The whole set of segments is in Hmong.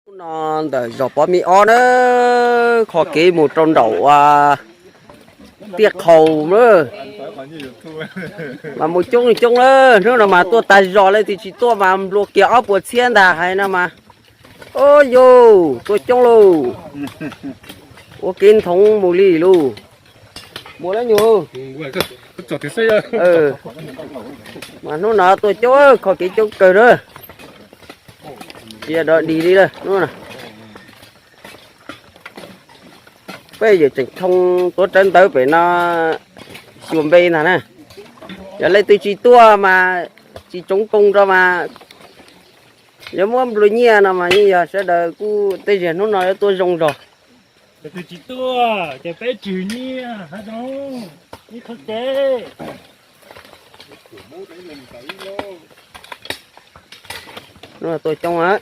Hnub no ntawm zos Pov Mib Ob na, qhov kev mus rau nraum tiaj qhaus na, mas mus coob coob lawm. Hnub no mas tuaj tag zog, leej twg tsis tuaj mas nplua kiag ob puas txhiab ntag hais no mas. Ua yuj, tuaj coob lauj. Ua kev nthoov mus li lauj. Mus lawm nyuj. Mas hnub no tuaj coob, qhov kev coob kawg na. Tsis yog dog dig li lawm hnub no. Peb yuav tseem thoo tuav rawv ntawv pem no xyuas npe ntag na. Yog leej twg tsis tuaj mas tsis tsoov koo rau mas yuav muab nplua nyiaj no mas yeej yog sawv daws kuj tej zaum hnub no yuav tuaj zoo zog. Leej twg tsis tuaj ces peb tswm nyiaj hab zoo ib qho kev. Hnub no tuaj coob,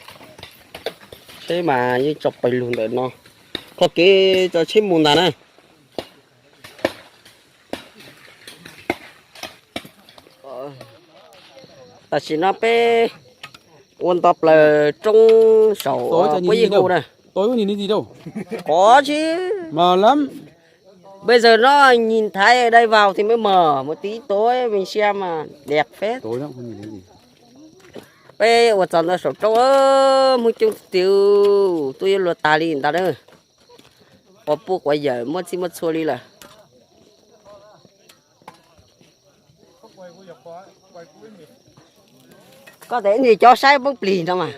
tsheb mas yeej tso pawg lug ntawm no, qhov kev tso tsheb mus ntag na. Tam sim no peb ua nto plaws roob saum Puab Yij Hu na. Qov tsis, bây giờ nó nhìn thấy đây vào thì mới mở một tí, tối mình xem mà đẹp phết. Peb ua txog ntawm saum roob, Hmoob coob tiag, tuaj yuav luag tag li ntag na. Quas puj quas yawm muaj txij muaj txhua li lawm. Koj tes ntsis cov saib poob plig no mas,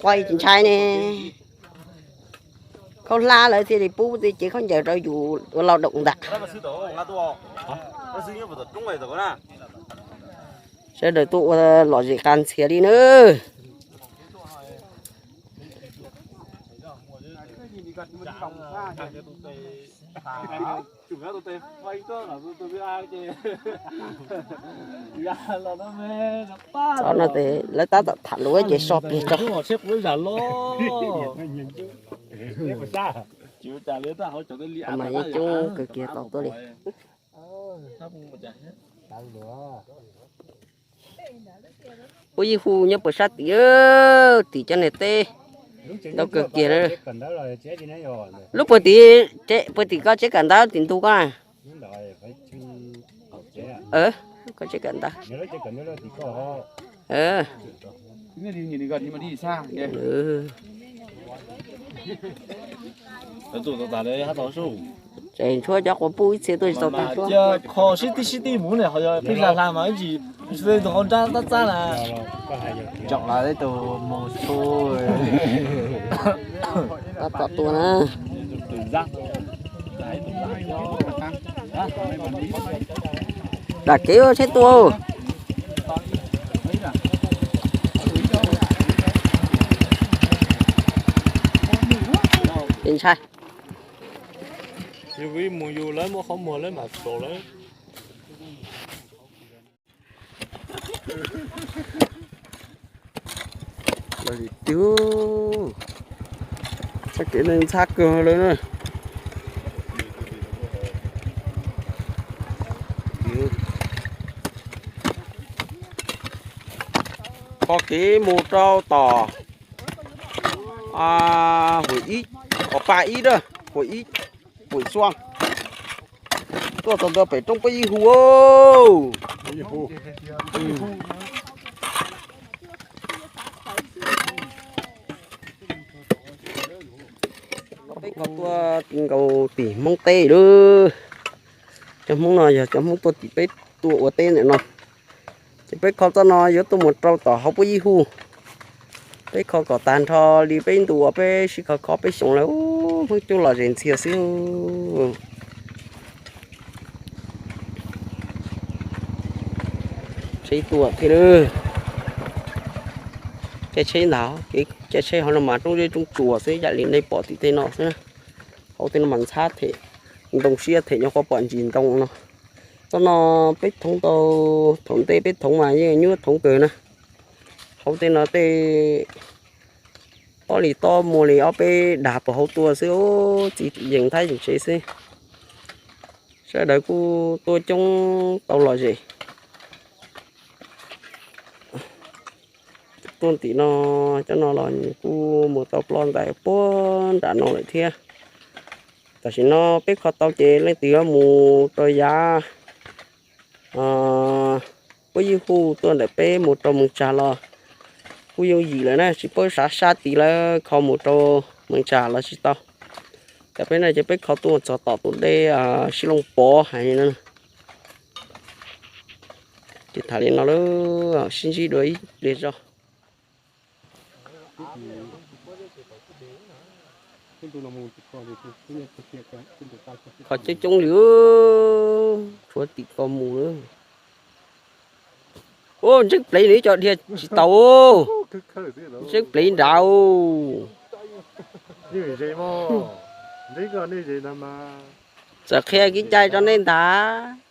quay tsis ntshai ne. Khaub hlab lawv thiaj li pub tej cev khaub ncaws rau yus ua lau doom ntag. Sawv daws tuaj ua lom zem qas ntxhias li na. Txhob no tes lawv tab tom tham lus ces so pliag tso. Mas yeej coob kawg kiag tau tuaj li. Puab Yij Hu nyob puag sab tim, tim cov niag teb ntau kawg kiag na. Lub puag tim, puag tim koj tsev kawm ntawv tim ntug koj na. Koj tsev kawm ntawv. Tseem tshuav cov quas puj ib txhia tuaj tsis tau tag suab. Kho sib tij sib tij mus ne, ho yog peb hla hla mas ib ntsis tus qau nrab tab txab na. Tsoom los ib tus mus txhu tab tom tuaj na. Dam kev tsheb tuaj. Ntshai. Yus mus yus lawv muaj qhov muag lawv mam xaus lawv. Tiag, sab kev neeg ntxhab kawg lawm na. Qhov kev mus rau tom Huam Ib, Huam Paj Ib, Huam Ib, Huam Xuaj. Tuaj txog ntawm pem roob Puab Yij Hu. Peb kho tuaj nkaus tim Hmoob teb lawm. Cov Hmoob no yog cov Hmoob tuaj tim peb tuaj ua teb ntawm no. Ces peb kho txoj no yuav tuaj mus rau tom hauv Puab Yij Hu. Peb kho kom tag nrho li peb ntu uas peb sib kho kho peb xyoos lawm, Hmoob coob lom zem ntxhias xwb. Tsheb tuaj thiab lawm. Caij tsheb ntag, kev caij tsheb hauv no mas roob zeb roob tsuas xwb, yam li nej pom tim tej no xwb. Hauv tej no mas ntxhab them, ntoo siab them, nyob qhov pom ntsis ntoo no. Txoj no peb thoob tau, thaum ntej peb thoob mas yeej nyuaj thoob kawg na. Hauv tej no tej tob li tob muaj li ob peb dag puas hauv tuaj xwb, txiv yees thaib yees tsev xwb. Sawv daws kuj tuaj coob tau lom zem. Tuaj tim no, cov no los kuj mus tau ploj ntais puag nram no lawm thiab. Tam sim no peb kho tau ces leej twg yuav mus rau yav puab yij hu tuaj ntawm peb mus rau Mees Tsag los kuj yooj yim lawm na, tsis paub sab sab tid lawm, kho mus rau Mees Tsag los tsis tau. Cov peb no ces peb kho tuaj txog tom tus dej Sib Looj Pov hais li no. Ces tham li no lawm, sib ntsib dua ib pliag zog. Kho coob coob li, tshuav tim ko mus lawm. Ub, ntseeb plev nws ib co dhia tsis tau. Ntseeb plev nrad. Txawm qhia kev cai rau nej ntag.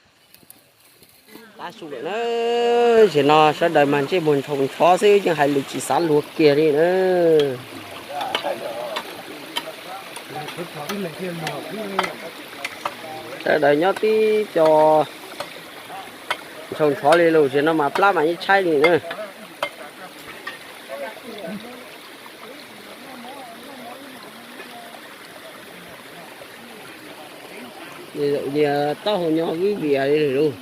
Tam sim no sawv daws mas ntsej muag ntshau ntshov xwb, yeej hais lus tsis xav luag kiag li na. Sawv daws nyob tib co ntshau ntshov li lus, tam sim no mas plab mas yeej tshaib li na. Taub hau nyob vwb vias li lawm.